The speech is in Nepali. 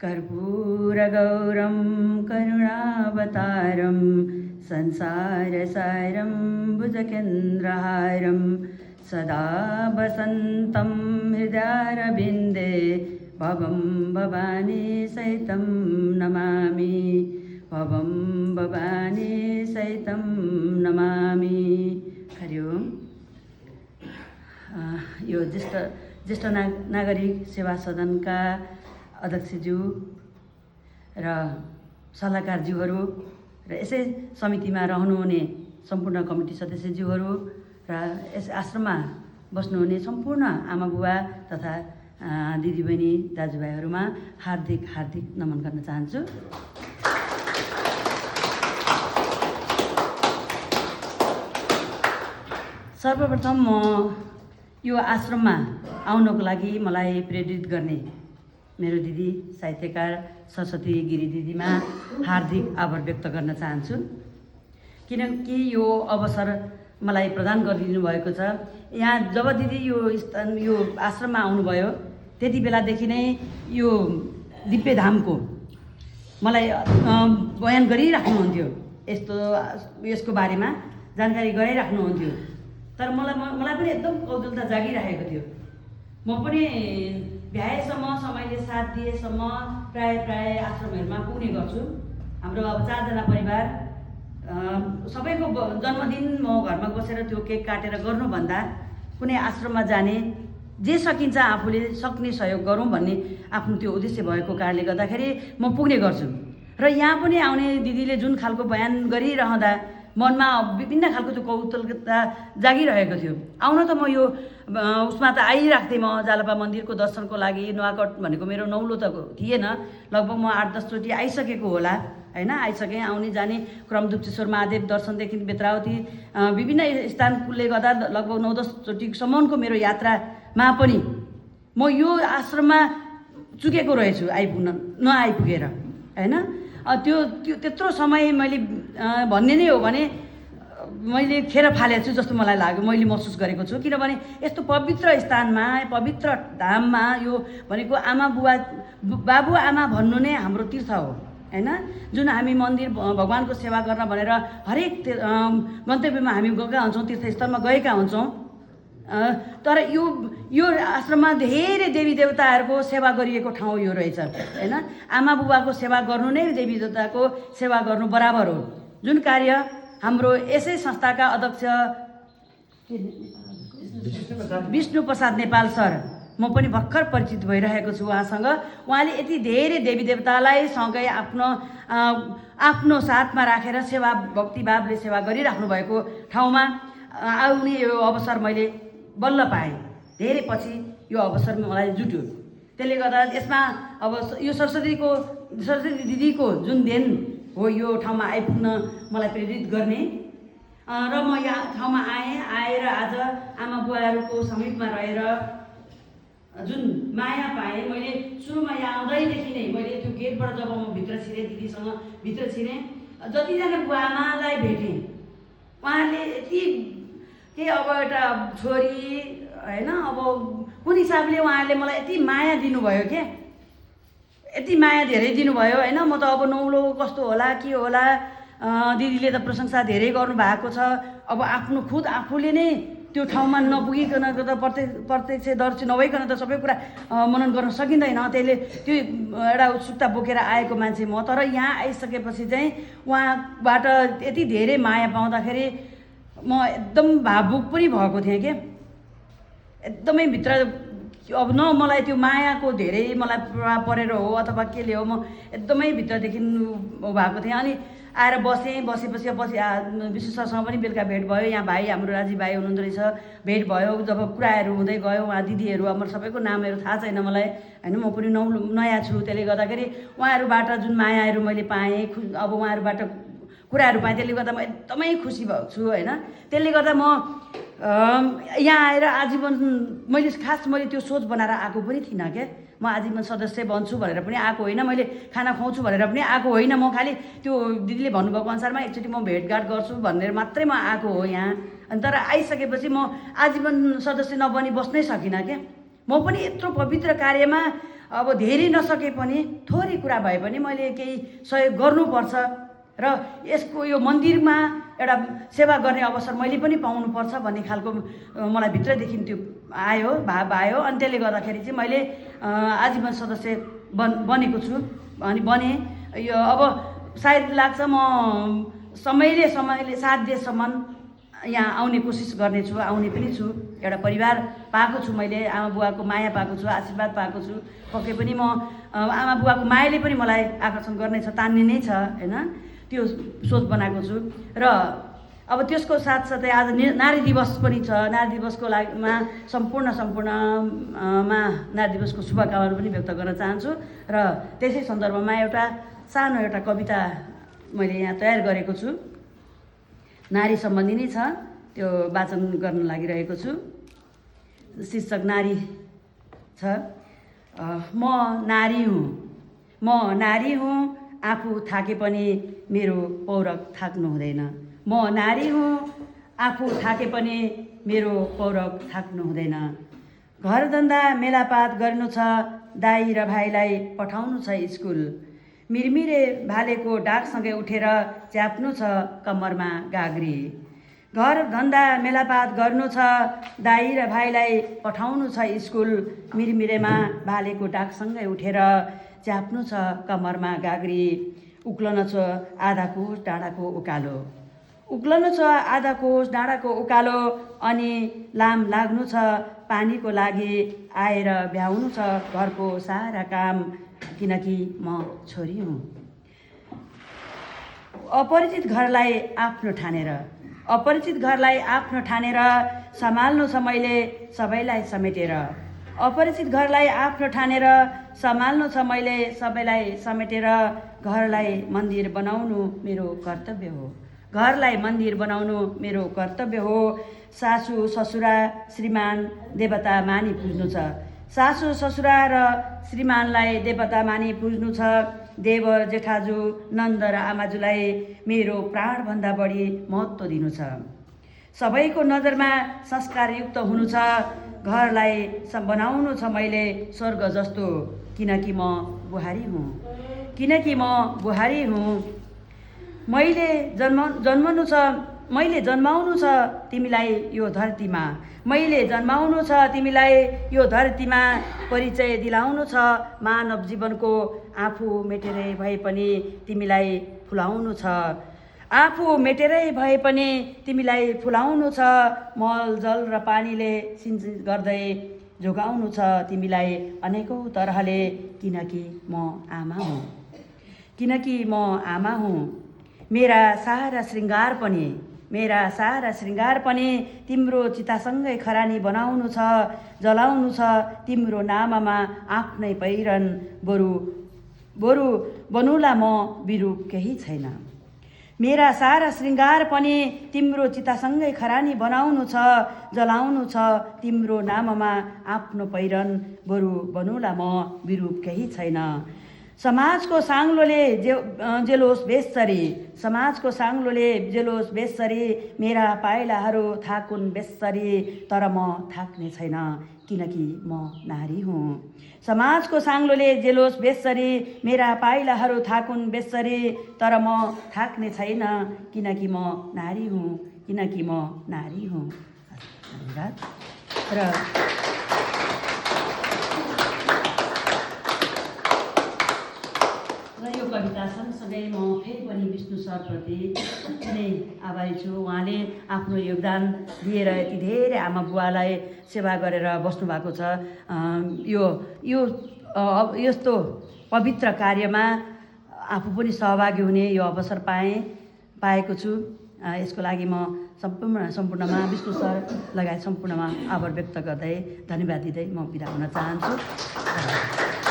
कर्पूरगौरं करुणावतारं संसारसारं भुजगेन्द्रहारं सदा वसन्तं हृदयारविन्दे भवं भवानी सहितं नमामि भवं भवानी सहितं नमामि। हरि ओम। यो ज्येष्ठ नागरिक सेवा सदनका अध्यक्षज्यू र सल्लाहकारज्यूहरू र यसै समितिमा रहनुहुने सम्पूर्ण कमिटी सदस्यज्यूहरू र यस आश्रममा बस्नुहुने सम्पूर्ण आमा बुबा तथा दिदीबहिनी दाजुभाइहरूमा हार्दिक नमन गर्न चाहन्छु। सर्वप्रथम म यो आश्रममा आउनको लागि मलाई प्रेरित गर्ने मेरो दिदी साहित्यकार सरस्वती गिरी दिदीमा हार्दिक आभार व्यक्त गर्न चाहन्छु, किनकि यो अवसर मलाई प्रदान गरिदिनु भएको छ। यहाँ जब दिदी यो आश्रममा आउनुभयो त्यति बेलादेखि नै यो दिव्यधामको मलाई बयान गरिराख्नुहुन्थ्यो, यसको बारेमा जानकारी गराइराख्नुहुन्थ्यो। तर मलाई पनि एकदम कौतूहलता जागिरहेको थियो। म पनि भ्याएसम्म समयले साथ दिएसम्म प्राय आश्रमहरूमा पुग्ने गर्छु। हाम्रो अब 4 जना परिवार, सबैको जन्मदिन म घरमा बसेर त्यो केक काटेर गर्नुभन्दा कुनै आश्रममा जाने, जे सकिन्छ आफूले सक्ने सहयोग गरौँ भन्ने आफ्नो त्यो उद्देश्य भएको कारणले गर्दाखेरि म पुग्ने गर्छु। र यहाँ पनि आउने दिदीले जुन खालको बयान गरिरहँदा मनमा विभिन्न खालको त्यो कौतूहलता जागिरहेको थियो। आउन त म यो उसमा त आइराख्थेँ। म जालपा मन्दिरको दर्शनको लागि नुवाकोट भनेको मेरो नौलो त थिएन, लगभग म 8-10 चोटि आइसकेको होला हैन। आइसकेँ, आउने जाने क्रम दुप्तेश्वर महादेव दर्शनदेखि बेत्रावती विभिन्न स्थानले गर्दा लगभग 9-10 चोटिसम्मको मेरो यात्रामा पनि म यो आश्रममा चुकेको रहेछु नआइपुगेर हैन। त्यो त्यत्रो समय मैले भन्ने नै हो भने मैले खेर फालेको छु जस्तो मलाई लाग्यो, मैले महसुस गरेको छु। किनभने यस्तो पवित्र स्थानमा, पवित्र धाममा यो भनेको बाबु आमा भन्नु नै हाम्रो तीर्थ हो हैन। जुन हामी मन्दिर भगवानको सेवा गर्न भनेर हरेक गन्तव्यमा हामी गएका हुन्छौँ, तीर्थस्थलमा गएका हुन्छौँ। तर यो आश्रममा धेरै देवी देवताहरूको सेवा गरिएको ठाउँ यो रहेछ हैन। आमा बुबाको सेवा गर्नु नै देवी देवताको सेवा गर्नु बराबर हो। जुन कार्य हाम्रो यसै संस्थाका अध्यक्ष विष्णु प्रसाद नेपाल सर, म पनि भर्खर परिचित भइरहेको छु उहाँसँग। उहाँले यति धेरै देवी देवतालाई सँगै आफ्नो साथमा राखेर सेवा भक्तिभावले सेवा गरिराख्नु भएको ठाउँमा आउने यो अवसर मैले बल्ल पाएँ। धेरै पछि यो अवसर मलाई जुट्यो। त्यसले गर्दा यसमा अब यो सरस्वती दिदीको जुन देन हो यो ठाउँमा आइपुग्न मलाई प्रेरित गर्ने र म यहाँ ठाउँमा आएर आज आमा बुवाहरूको समीपमा रहेर जुन माया पाएँ। मैले सुरुमा यहाँ आउँदैदेखि नै मैले त्यो गेटबाट जब म भित्र छिरेँ, दिदीसँग भित्र छिरेँ, जतिजना बुवा आमालाई भेटेँ उहाँले यति के अब एउटा छोरी हैन, अब कुन हिसाबले उहाँहरूले मलाई यति माया दिनुभयो के, यति माया धेरै दिनुभयो हैन। म त अब नौलो कस्तो होला के होला, दिदीले त प्रशंसा धेरै गर्नुभएको छ। अब आफ्नो खुद आफूले नै त्यो ठाउँमा नपुगिकन त प्रत्यक्षदर्शी नभइकन त सबै कुरा मनन गर्न सकिँदैन। त्यसले त्यो एउटा उत्सुकता बोकेर आएको मान्छे म। तर यहाँ आइसकेपछि चाहिँ उहाँबाट यति धेरै माया पाउँदाखेरि म एकदम भावुक पनि भएको थिएँ के, एकदमै भित्र। अब न मलाई त्यो मायाको धेरै मलाई प्रभाव परेर हो अथवा केले हो, म एकदमै भित्रदेखि भएको थिएँ। अनि आएर बसेपछि विष्णु सरसँग पनि बेलुका भेट भयो। यहाँ भाइ, हाम्रो राजीव भाइ हुनुहुँदो रहेछ, भेट भयो। जब कुराहरू हुँदै गयो, उहाँ दिदीहरू अब सबैको नामहरू थाहा छैन मलाई हैन, म पनि नयाँ छु। त्यसले गर्दाखेरि उहाँहरूबाट जुन मायाहरू मैले पाएँ, अब उहाँहरूबाट कुराहरू पाएँ, त्यसले गर्दा म एकदमै खुसी भएको छु हैन। त्यसले गर्दा म यहाँ आएर आजीवन मैले त्यो सोच बनाएर आएको पनि थिइनँ क्या। म आजीवन सदस्य बन्छु भनेर पनि आएको होइन, मैले खाना खुवाउँछु भनेर पनि आएको होइन। म खालि त्यो दिदीले भन्नुभएको अनुसारमा एकचोटि म भेटघाट गर्छु भनेर मात्रै म आएको हो यहाँ। अनि तर आइसकेपछि म आजीवन सदस्य नबनी बस्नै सकिनँ क्या। म पनि यत्रो पवित्र कार्यमा अब धेरै नसके पनि थोरै कुरा भए पनि मैले केही सहयोग गर्नुपर्छ र यसको यो मन्दिरमा एउटा सेवा गर्ने अवसर मैले पनि पाउनुपर्छ भन्ने खालको मलाई भित्रदेखि त्यो आयो, भाव आयो। अनि त्यसले गर्दाखेरि चाहिँ मैले आजीवन सदस्य बनेको छु अनि बने। यो अब सायद लाग्छ म समयले साध्यसम्म यहाँ आउने कोसिस गर्नेछु, आउने पनि छु। एउटा परिवार पाएको छु मैले, आमा बुवाको माया पाएको छु, आशीर्वाद पाएको छु। पक्कै पनि म आमा बुवाको मायाले पनि मलाई आकर्षण गर्नेछ, तान्ने नै छ होइन, त्यो सोच बनाएको छु। र अब त्यसको साथसाथै आज नारी दिवस पनि छ। नारी दिवसको लागिमा सम्पूर्णमा नारी दिवसको शुभकामना पनि व्यक्त गर्न चाहन्छु। र त्यसै सन्दर्भमा सानो एउटा कविता मैले यहाँ तयार गरेको छु, नारी सम्बन्धी नै छ, त्यो वाचन गर्न लागिरहेको छु। शीर्षक नारी छ। म नारी हुँ, म नारी हुँ, आफू थाके पनि मेरो पौरख थाक्नु हुँदैन। म नारी हुँ, आफू थाके पनि मेरो पौरख थाक्नु हुँदैन। घरधन्दा मेलापात गर्नु छ, दाइ र भाइलाई पठाउनु छ स्कुल। मिरमिरे भालेको डाकसँगै उठेर च्याप्नु छ कम्मरमा गाग्री। घरधन्दा मेलापात गर्नु छ, दाइ र भाइलाई पठाउनु छ स्कुल। मिरमिरेमा भालेको डाकसँगै उठेर च्याप्नु छ कम्मरमा गाग्री। उक्लन छ आधा कोस डाँडाको उकालो, उक्लन छ आधा कोस डाँडाको उकालो। अनि लाम लाग्नु छ पानीको लागि, आएर भ्याउनु छ घरको सारा काम, किनकि म छोरी हुँ। अपरिचित घरलाई आफ्नो ठानेर, अपरिचित घरलाई आफ्नो ठानेर सम्हाल्नु छ मैले सबैलाई समेटेर। अपरिचित घरलाई आफ्नो ठानेर सम्हाल्नु छ मैले सबैलाई समेटेर। घरलाई मन्दिर बनाउनु मेरो कर्तव्य हो, घरलाई मन्दिर बनाउनु मेरो कर्तव्य हो। सासू ससुरा श्रीमान देवता मानी पुज्नु छ, सासू ससुरा र श्रीमानलाई देवता मानी पुज्नु छ। देवर जेठाजु नन्द र आमाजुलाई मेरो प्राणभन्दा बढी महत्त्व दिनु छ। सबैको नजरमा संस्कारयुक्त हुनु छ, घरलाई बनाउनु छ मैले स्वर्ग जस्तो, किनकि म बुहारी हुँ, किनकि म बुहारी हुँ। मैले जन्माउनु छ तिमीलाई यो धरतीमा, मैले जन्माउनु छ तिमीलाई यो धरतीमा। परिचय दिलाउनु छ मानव जीवनको, आफू मेटेरै भए पनि तिमीलाई फुलाउनु छ, आफू मेटेरै भए पनि तिमीलाई फुलाउनु छ। मल जल र पानीले सिँचाइ गर्दै जोगाउनु छ तिमीलाई अनेकौँ तरहले, किनकि म आमा हुँ, किनकि म आमा हुँ। मेरा सारा श्रृङ्गार पनि, मेरा सारा श्रृङ्गार पनि तिम्रो चितासँगै खरानी बनाउनु छ। जलाउनु छ तिम्रो नाममा आफ्नै पहिरन, बरु बनुला म बिरूप केही छैन। मेरा सारा श्रृङ्गार पनि तिम्रो चितासँगै खरानी बनाउनु छ। जलाउनु छ तिम्रो नाममा आफ्नो पहिरन, बरु बनुला म बिरूप केही छैन। समाजको साङ्लोले जेलोस बेसरी, समाजको साङ्लोले जेलोस बेसरी। मेरा पाइलाहरू थाकुन् बेसरी, तर म थाक्ने छैन, किनकि म नारी हुँ। समाजको साङ्लोले जेलोस बेसरी, मेरा पाइलाहरू थाकुन् बेसरी। तर म थाक्ने छैन, किनकि म नारी हुँ, किनकि म नारी हुँ। धन्यवाद। र यो कविता सँगसँगै म फेरि पनि विष्णु सरप्रति अति नै आभारी छु। उहाँले आफ्नो योगदान दिएर यति धेरै आमा बुवालाई सेवा गरेर बस्नुभएको छ। यस्तो पवित्र कार्यमा आफू पनि सहभागी हुने यो अवसर पाएको छु। यसको लागि म सम्पूर्णमा विष्णु सर लगायत सम्पूर्णमा आभार व्यक्त गर्दै धन्यवाद दिँदै म बिदा हुन चाहन्छु।